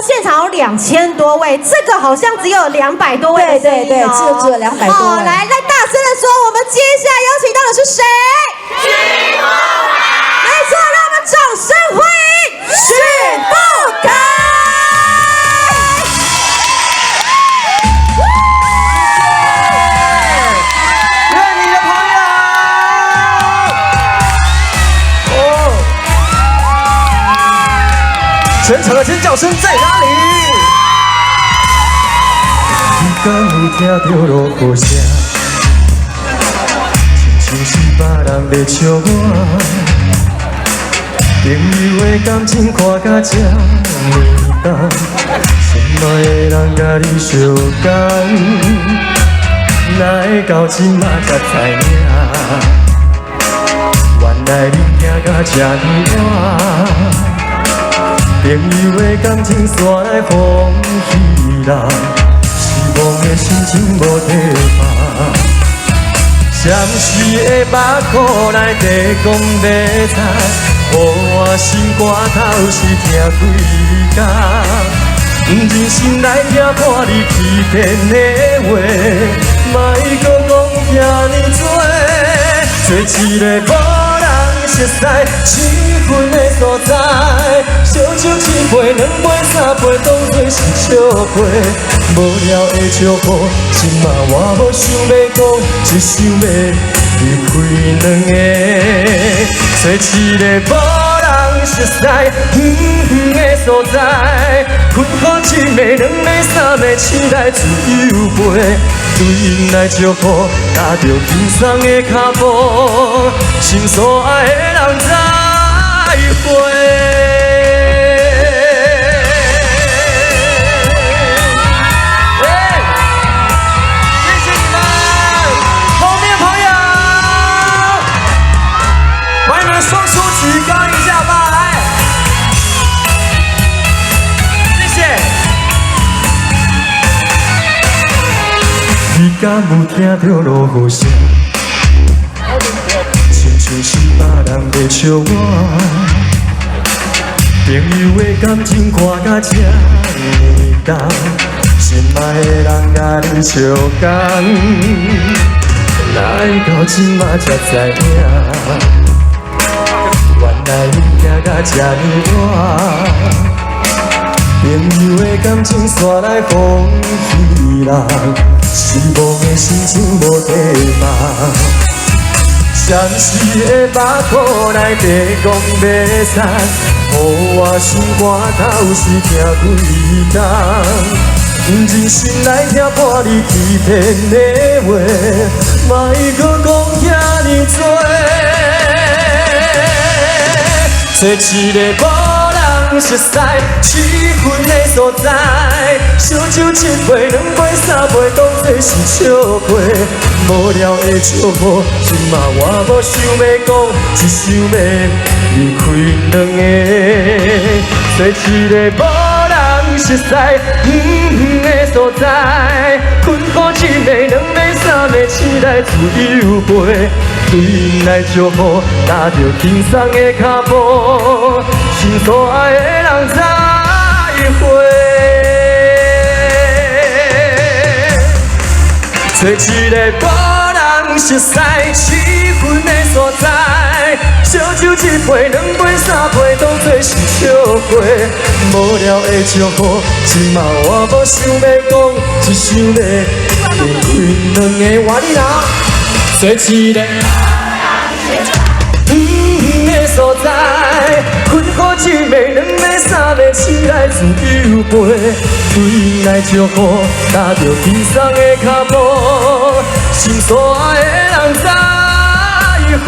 現場有2000多位，這個好像只有200多位的聲音。對對對，只有200多位。哦，來來，大聲的說，我們接下來邀請到的是誰？許富凱。沒錯，讓我們掌聲歡迎許富凱。願你的朋友。哦，全場的尖叫聲在哪裡？你敢有聽著落雨聲？親像是別人在笑我。朋友的感情看甲這呢重，心愛的人佮你相仝，哪會到這馬才知影？原來恁疼甲這呢晚。朋友的感情煞來放棄人，失望的心情無地放。閃時的目眶內底講欲知，予我心肝頭是疼幾工。毋忍心來聽破你欺騙的話，莫閣講遐呢濟。做一個無人熟似氣氛的所在，燒酒一杯、兩杯、三杯，當作是笑話。無聊的祝福，這馬我無想欲講，只想欲離開兩个。做一個無人熟似遠遠的所在，困苦一暝、兩暝、三暝，醒來自由飛。對𪜶來祝福，踏著輕鬆的跤步，心所愛的人再會。哎，謝謝你們，後面朋友，把你們的雙手舉高一下吧，來，謝謝。你敢有聽著落雨聲？親像是別人在笑我。朋友的感情看甲這呢重，心愛的人佮你相仝，哪會到這馬才知影？原來恁疼甲這呢晚。朋友的感情煞來放棄人，失望的心情無地放。閃時的目眶內底講欲知，予我心肝頭是疼幾工。毋忍心來聽破你欺騙的話，莫閣講遐呢濟。做一個無人熟似氣氛的所在，燒酒一杯、兩杯、三杯，當作是笑話。無聊的祝福，這馬我無想欲講，只想欲離開兩个。做一個無人熟似遠遠的所在，困苦一暝、兩暝、三暝，醒來自由飛。對𪜶來祝福，踏著輕鬆的跤步，心所愛的人再會。做一個無人熟似氣氛的所在，燒酒一杯、兩杯、三杯，當作是笑話。無聊的祝福，這馬我無想欲講，只想欲離開兩个。我你若做一個遠遠的所在，困苦一暝、兩暝、三暝，醒來自由飛。對𪜶來祝福，踏著輕鬆的跤步，心所愛的人再會。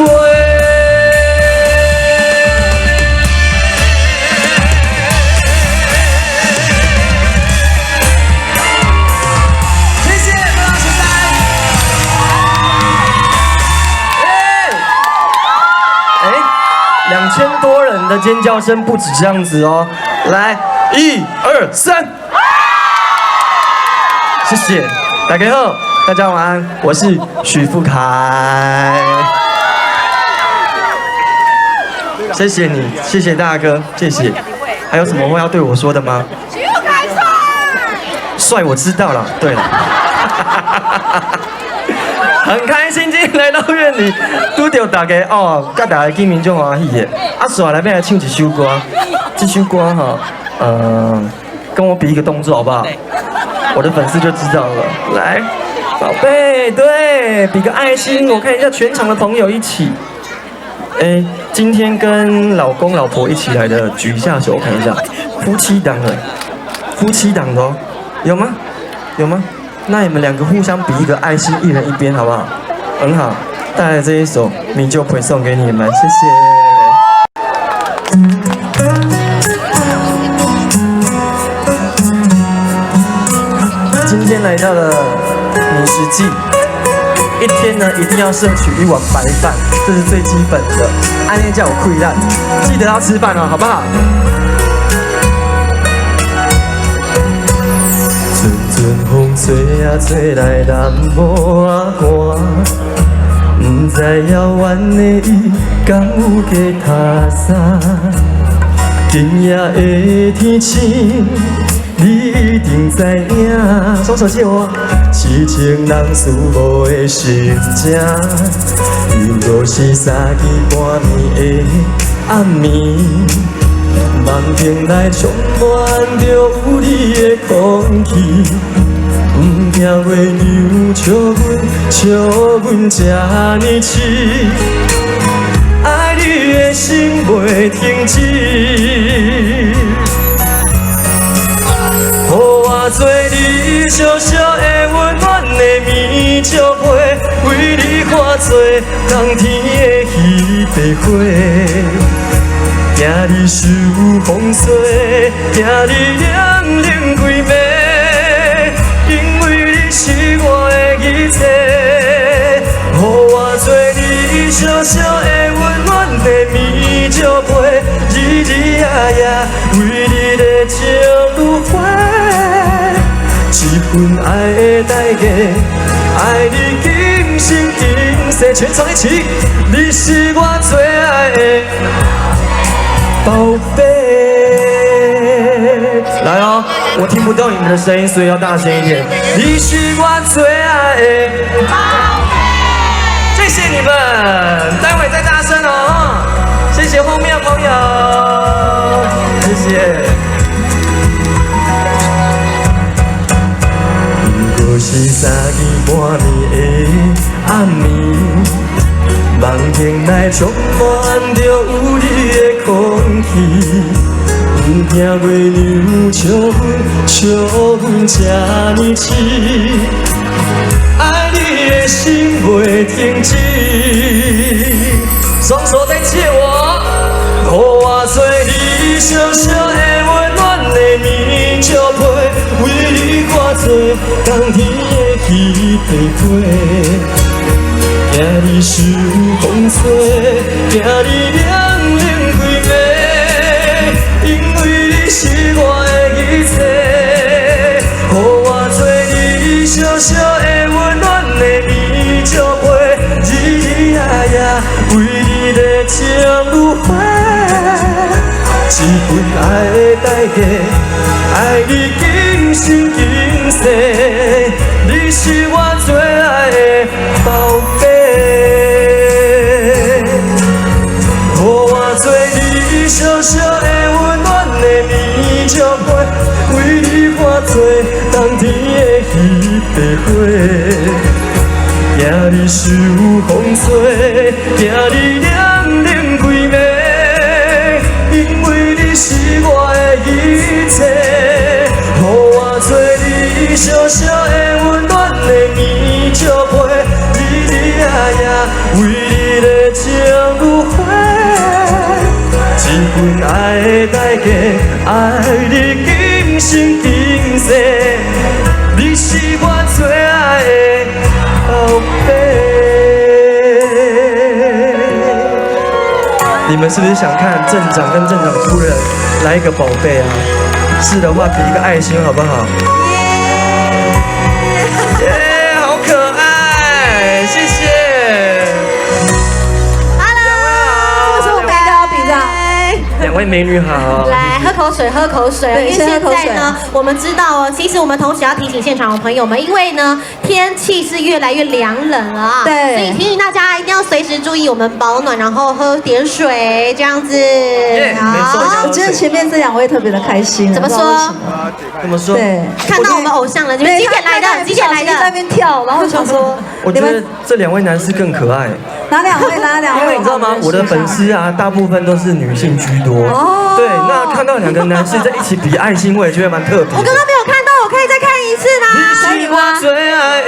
謝謝，不老十三。哎，哎，2000多人的尖叫聲不止這樣子哦，來，一二三，謝謝，大家好，大家晚安，我是許富凱，謝謝你，謝謝大哥，謝謝，還有什麼話要對我說的嗎？許富凱。帥我知道了。對了，很開心今天來到苑裡，拄著大家哦，佮大家見面足歡喜的。啊，紲來欲來唱一首歌，這首歌哈，跟我比一個動作好不好？我的粉絲就知道了。來，寶貝，對，比個愛心，我看一下全場的朋友一起。哎，今天跟老公老婆一起來的，舉一下手，我看一下，夫妻檔的，夫妻檔的哦，有嗎？有嗎？那你們兩個互相比一個愛心，一人一邊，好不好？很好，帶來這一首《米酒陪》送給你們，謝謝。今天來到了美食季，一天呢一定要攝取一碗白飯，這是最基本的。按呢才有氣力，記得要吃飯哦，好不好？陣陣風吹啊吹來淡薄仔寒，毋知遙遠的伊敢有加讀衫？今夜的天晴，你一定知影。雙手借我。痴情人思慕的心情，猶若是三更半暝的暗暝，夢境內充滿著有你的空氣。毋驚月娘笑阮，笑阮這呢痴，愛你的心袂停止。予我做你小小的溫暖的棉石被，為你化做冬天的彼塊花。驚你受風吹，驚你冷冷規暝，因為你是我的一切。予我做你小小的溫暖的棉石被，日日夜夜為你熱情如火。這份愛的代價，愛你今生今世，全場一起，你是我最愛的寶貝。來哦，我聽不到你們的聲音，所以要大聲一點。你是我最愛的寶貝。謝謝你們，待會再大聲哦。謝謝後面的朋友，謝謝。如果是三更半暝的暗暝，夢境內充滿著有你的空氣，毋驚月娘笑阮，笑阮這呢痴，愛你的心袂停止。雙手再借我，予我做你小小的溫暖的棉石被，為你化做冬天的彼塊花。驚你受風吹，驚你冷冷規暝，因為你是我的一切。予我做你小小的溫暖的棉石被，日日夜夜為你熱情如火。這份愛的代價，愛你今生今世，你是我最愛的寶貝。予我做你小小的溫暖的棉石被，為你化做冬天的彼塊花。驚你受風吹，驚你冷冷規暝，因為你是我的一切。予我做你小小的溫暖的棉石被，日日夜夜為你熱情如火。這份愛的代價，愛你今生今世，你是我最愛的寶貝。你們是不是想看鎮長跟鎮長夫人來一個寶貝啊？是的話，比一個愛心好不好？耶，好可愛，謝謝。 Hello，為什麼我們應該要比這樣？两位美女好。来喝口水，喝口水。对，因为先喝口现在呢，我们知道哦，其实我们同时要提醒现场的朋友们，因为呢天气是越来越凉冷了啊，所以提醒大家一定要随时注意我们保暖，然后喝点水这样子。没错。我觉得前面这两位特别的开心。怎么说？怎么说？对，看到我们偶像了，你们几点来的？几点来的？在那边跳，然后想说，我觉得这两位男士更可爱。哪两位？哪两位？因为你知道吗？我的粉丝啊，大部分都是女性居多。哦。对，那看到两个男士在一起比爱心，我也觉得蛮特别。我刚刚没有看到，我可以再看一次吗？可以吗？最爱的。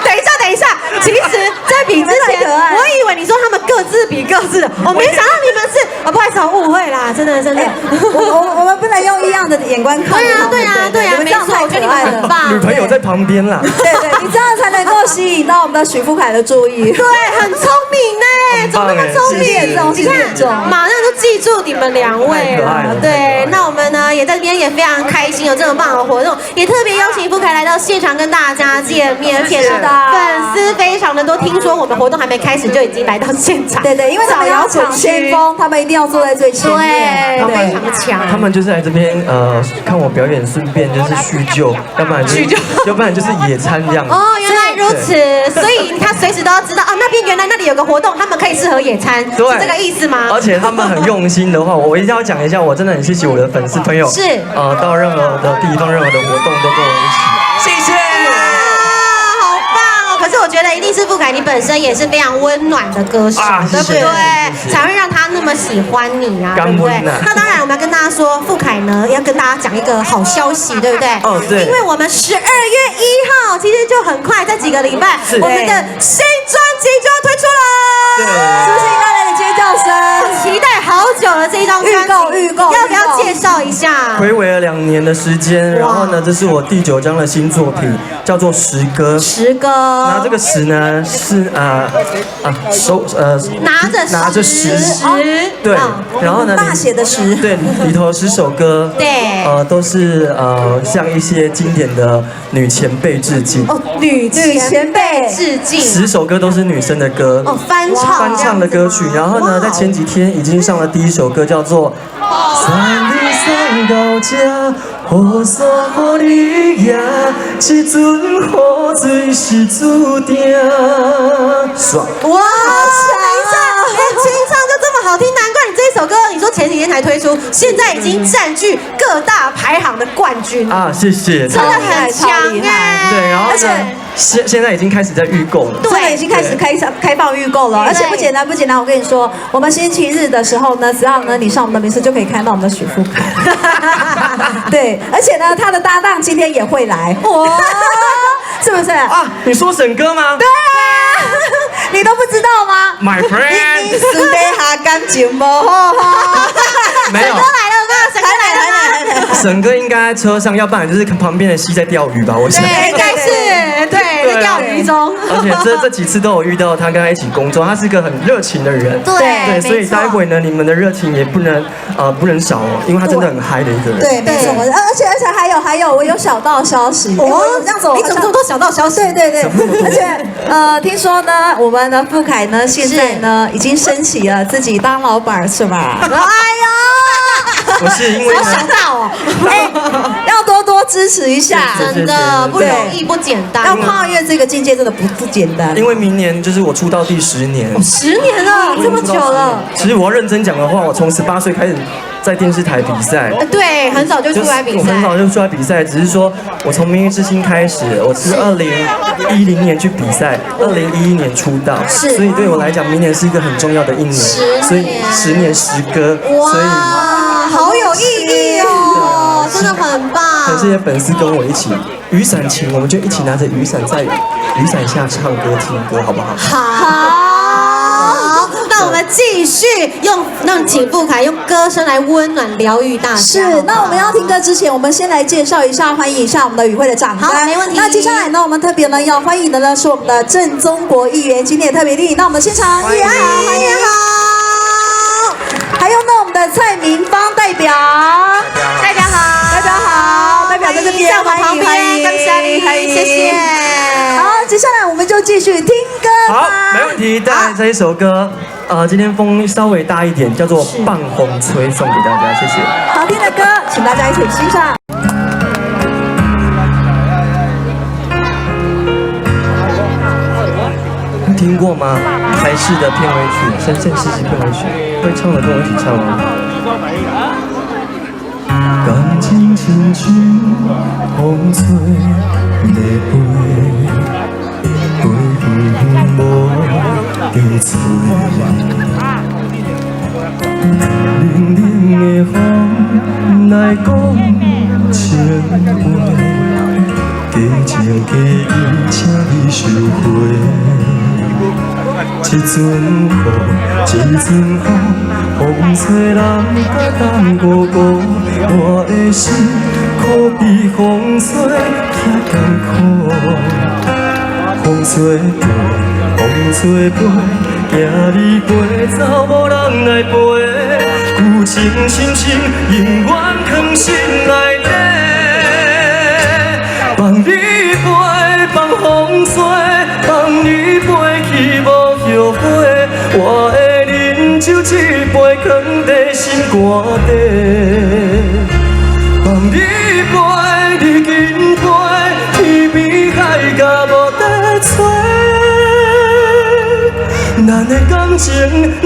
等一下，等一下，其实，在比之前，我以为你说他们各自比各自的，我没想到你們是，啊，不好意思，我誤會啦，真的，真的。我們不能用異樣的眼光看。對啊，對啊，對啊，沒錯，我覺得你們很棒。女朋友在旁邊啦。對對，你這樣才能夠吸引到我們的許富凱的注意。對，很聰明呢，怎麼那麼聰明？你看，馬上就記住你們兩位了。對，那我們呢也在這邊也非常開心，有這麼棒的活動，也特別邀請富凱來到現場跟大家見面，而且是的，粉絲非常的多。聽說我們活動還沒開始就已經來到現場。對對，因為他們要搶先鋒，他們一定要坐在最前面，對，非常強。他們就是來這邊看我表演，順便就是敘舊，要不然敘舊，要不然就是野餐這樣。哦，原來如此，所以他隨時都要知道啊，那邊原來那裡有個活動，他們可以適合野餐，是這個意思嗎？而且他們很用心的話，我一定要講一下，我真的很謝謝我的粉絲朋友，是到任何的地方、任何的活動都跟我一起，謝謝。好棒哦！可是我覺得一定是富凱，你本身也是非常溫暖的歌手，對不對？才會讓他那麼喜歡你啊，對不對？那當然，我們要跟大家說，富凱呢要跟大家講一個好消息，對不對？哦，對。因為我們12月1號，其實就很快，在幾個禮拜，我們的新專輯就要推出了，對，是不是應該來點尖叫聲？期待好久了這一張專輯，預告預告，要不要介紹一下？睽違了2年的時間，然後呢，這是我第9張的新作品，叫做《十歌》。十歌。那這個十呢是手拿着十，對，然後呢大寫的十，對，裡頭10首歌，對，都是向一些經典的女前輩致敬。哦，女前輩致敬。10首歌都是女生的歌。哦，翻唱翻唱的歌曲。然後呢，在前幾天已經上了第一首歌，叫做《送你送到這，雨傘予你舉，這陣雨水是注定》。爽！哇！等一下，連清唱就這麼好聽，難怪你這一首歌，你說前幾天才推出，現在已經佔據各大排行的冠軍啊！謝謝，真的很強哎。對，然後而且現在已經開始在預購了，對，已經開始開放預購了，而且不簡單，不簡單。我跟你說，我們星期日的時候呢，只要呢你上我們的名字，就可以看到我們的許富凱。對，而且呢，他的搭檔今天也會來，哇，是不是啊？你說沈哥嗎？對啊，你都不知道嗎？My friend，你私底下感情無好哈？沒有。沈哥來了嗎？沈哥來了嗎？沈哥應該在車上，要不然就是旁邊的溪在釣魚吧？我想對，應該是對，在釣魚中。而且這幾次都有遇到他，跟他一起工作，他是個很熱情的人。對，所以待會呢，你們的熱情也不能少哦，因為他真的很嗨的一個人。對，沒錯。而且還有，我有小道消息。哦，這樣子，你怎麼這麼多小道消息？對對對，而且聽說呢，我們的富凱呢，現在呢已經升起了自己當老闆，是吧？哎呦！不是因為好想到哦，哎，要多多支持一下，真的不容易，不簡單。要跨越這個境界，真的不簡單。因為明年就是我出道第10年，10年了，這麼久了。其實我要認真講的話，我從18歲開始在電視台比賽，對，很早就出來比賽，我很早就出來比賽，只是說我從明日之星開始，我是2010年去比賽，2011年出道，所以對我來講，明年是一個很重要的一年，所以10年10歌，所以好有意義哦，真的很棒。很謝謝粉絲跟我一起雨傘情，我們就一起拿着雨傘在雨傘下唱歌聽歌，好不好？好，那我們繼續用讓請富凱用歌聲來溫暖療癒大家。是，那我們要聽歌之前，我們先來介紹一下，歡迎一下我們的與會的長官。好，沒問題。那接下來呢，我們特別呢要歡迎的呢是我們的鄭宗國議員，今天也特別蒞臨。那我們現場議員好，歡迎好。還有呢，我們的蔡明芳代表，代表好，代表好，代表在這邊，在我們旁邊，感謝你，謝謝。好，接下來我們就繼續聽歌。好，沒問題，帶來這一首歌。今天风稍微大一點，叫做《放風吹》，送給大家，謝謝。好聽的歌，請大家一起欣賞。聽過嗎？台視的片尾曲《深圳世紀片尾曲》，會唱的跟我一起唱哦。感情親像風吹在飛，飛遠遠無得揣。冷冷的風來講情話，假情假意，請你收回。一陣雨，一陣風，風吹人甲等孤孤，我的心可比風吹遐艱苦。風吹飞，風吹飛，驚你飛走無人來陪，舊情深深永遠藏心內底。放你飛，放風吹，放你飛去無後悔。我的啉酒一杯，藏在心肝底。放你飛，你緊飛，天邊海角無得揣。咱的感情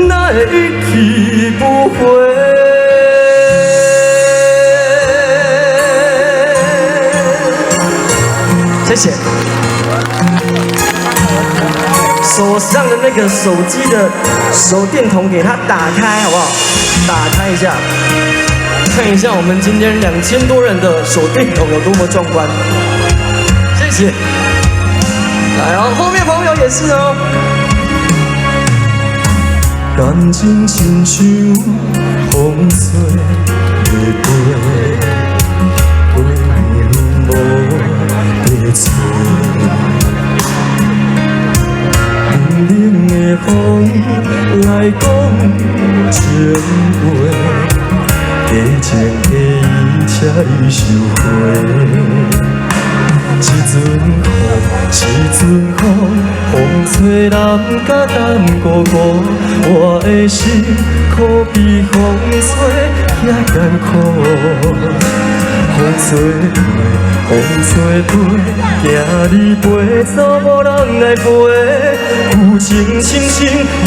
哪會一去不回？謝謝。手上的那個手機的手電筒給它打開，好不好？打開一下，看一下我們今天2000多人的手電筒有多麼壯觀。謝謝。來哦，後面朋友也是哦。感情親像風吹在飛，飛遠無得揣。冷冷的風來講情話，假情假意，請你收回。一陣雨，一陣風，風吹人甲等孤孤，我的心可比風吹遐艱苦。風吹飛，風吹飛，驚你飛走無人來陪，舊情深深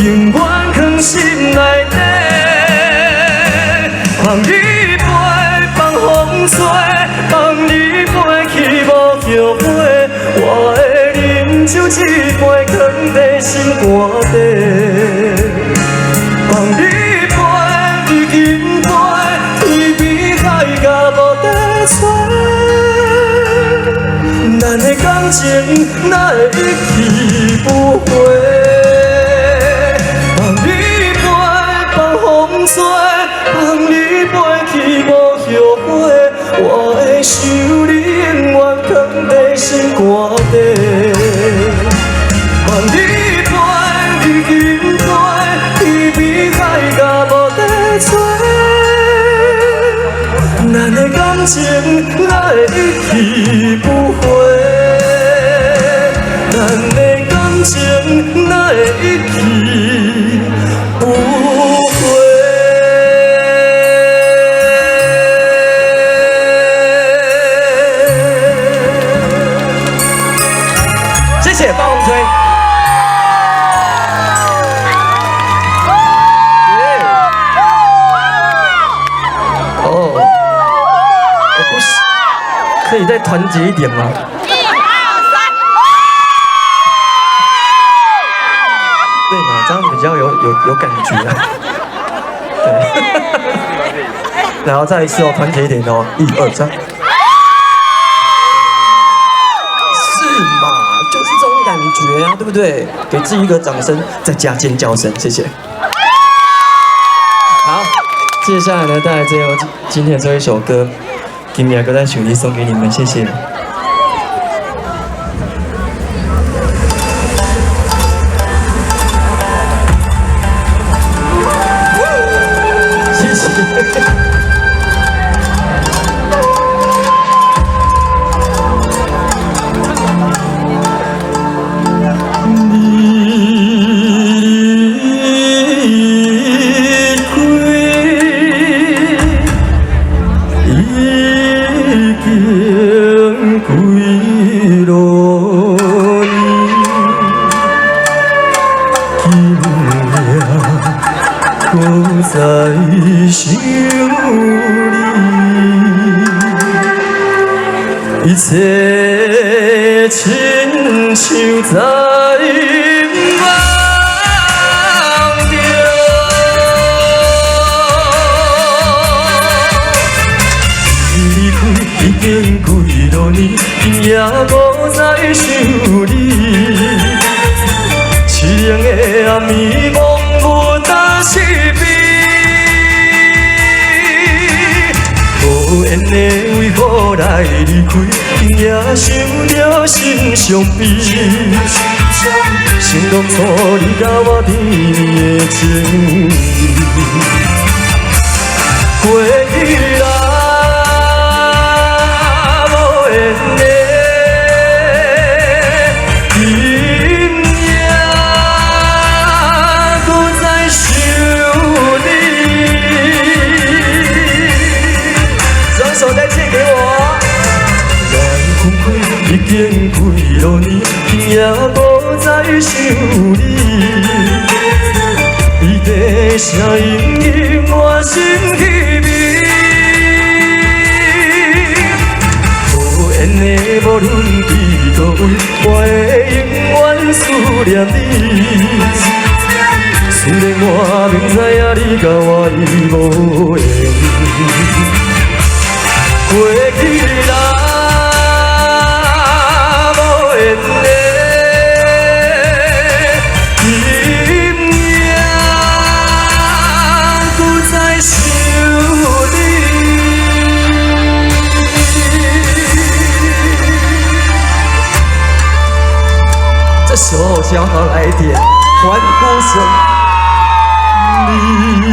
永遠藏心內底。放你飛，放風吹，放你飛去無後悔，我的啉酒一杯，藏在心肝底。放你飛，你緊飛，天邊海角無得揣。咱的感情哪會一去不回？放你飛，放風吹，放你飛去無後悔，我的想你永遠藏在心肝底。放你飛，你緊飛，天邊海角無得揣。咱的感情哪會一去不回？咱的感情哪會一去不回？謝謝，幫我們吹。哦，不是，可以再團結一點嗎？一二三，對嘛，這樣比較有感覺啊。對，然後再一次哦，團結一點哦，一二三。是嘛，就是這種感覺啊，對不對？給自己一個掌聲，再加尖叫聲，謝謝。好，接下來呢，帶來最後今天的最後一首歌，《今夜閣再想你》送給你們，謝謝。謝謝。你想你，一切親像在夢中。你離開已經幾落年，今夜閣再想你。淒涼的暗暝，摸無擔是悲。無緣的為何來離開？今夜想著心傷悲。想當初你佮我甜蜜的情意，過去啦，無緣的，今夜閣再想你。雙手再借給我。來分開已經幾落年，今夜閣再想你。你的聲音滿心稀微。無緣的，無論佇佗位，我會永遠思念你。雖然我明知影你佮我已無緣，過去啦，無緣的，今夜閣再想你。這時候想要來一點歡呼聲。你離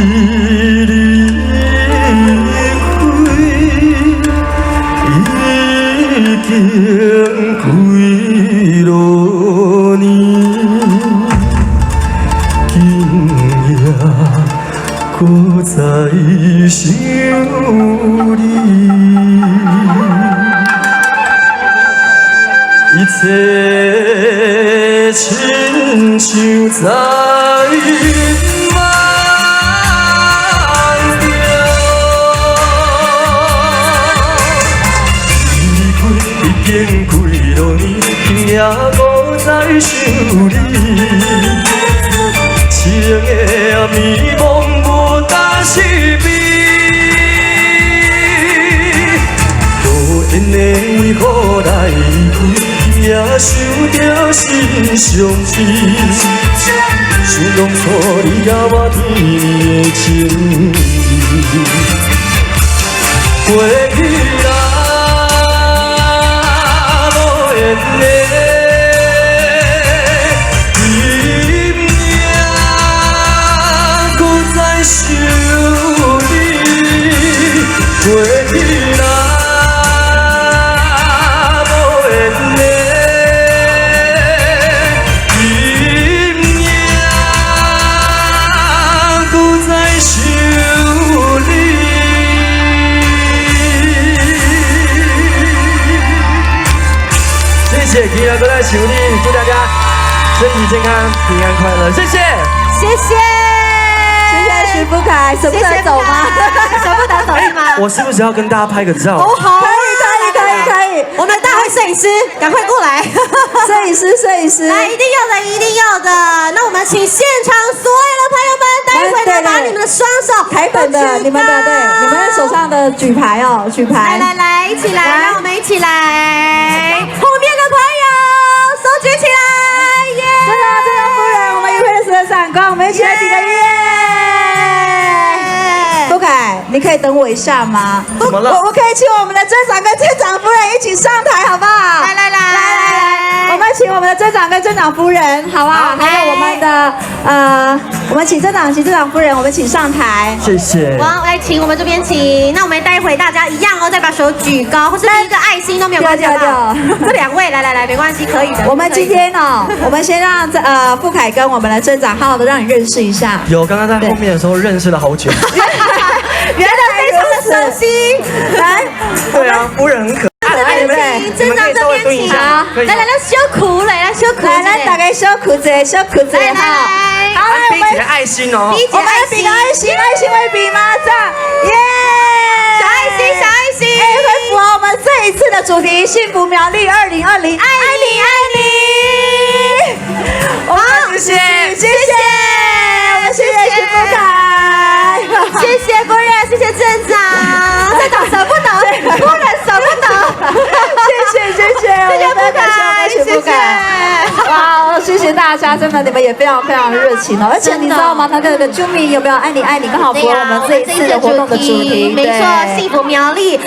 開已經幾落年，今夜閣再想你，一切親像在夢中。你離開已經幾落年，今夜閣再想你。淒涼的暗暝，摸無擔是悲。無緣的為何來離開？今夜想著心傷悲。想當初你佮我甜蜜的情意，過去啦，無緣的，今夜閣再想你。過去啦，無緣的，今夜閣再想你。謝謝，今夜閣再想你，祝大家身體健康、平安快樂，謝謝。謝謝，謝謝許富凱，捨不得走嗎？捨不得走是嗎？我是不是要跟大家拍個照？哦，好，可以，可以，可以，可以。我們大會攝影師，趕快過來！攝影師，攝影師，來，一定要的，一定要的。那我們請現場所有的朋友們，待會呢，把你們的雙手台本的，你們的，對，你們手上的舉牌哦，舉牌。來來來，一起來，讓我們一起來。後面的朋友，手舉起來，耶！真的，真的，夫人，我們一會的時的閃光，我們一起來比個耶！富凱，你可以等我一下嗎？怎麼了？我可以請我們的鎮長跟鎮長夫人一起上台，好不好？來來來來來來，我們請我們的鎮長跟鎮長夫人，好不好？還有我們的我們請鎮長、請鎮長夫人，我們請上台。謝謝。我來請我們這邊請，那我們待會大家一樣哦，再把手舉高，或是比一個愛心都沒有關係，好不好？這兩位，來來來，沒關係，可以的。我們今天哦，我們先讓富凱跟我們的鎮長好好的讓你認識一下。有，剛剛在後面的時候認識了好久。原來非常的熟悉。來，對啊，夫人很可愛。這邊請，鎮長這邊請。來來來，小苦來，來小苦，來來，大家小苦者，小苦者來哈。好，來我們。愛心哦。第一節我們來比個愛心，愛心會比嗎？這樣，耶！小愛心，小愛心，哎，會符合我們這一次的主題——幸福苗栗2020，愛你愛你。我們謝謝，謝謝，我們謝謝許富凱，謝謝夫人，謝謝鎮長，鎮長捨不得，夫人捨不得，謝謝謝謝，謝謝富凱，謝謝富凱，哇，謝謝大家，真的你們也非常非常熱情哦，而且你知道嗎？他這個啾咪有沒有愛你愛你，剛好符合我們這一次的活動的主題，沒錯，幸福苗栗。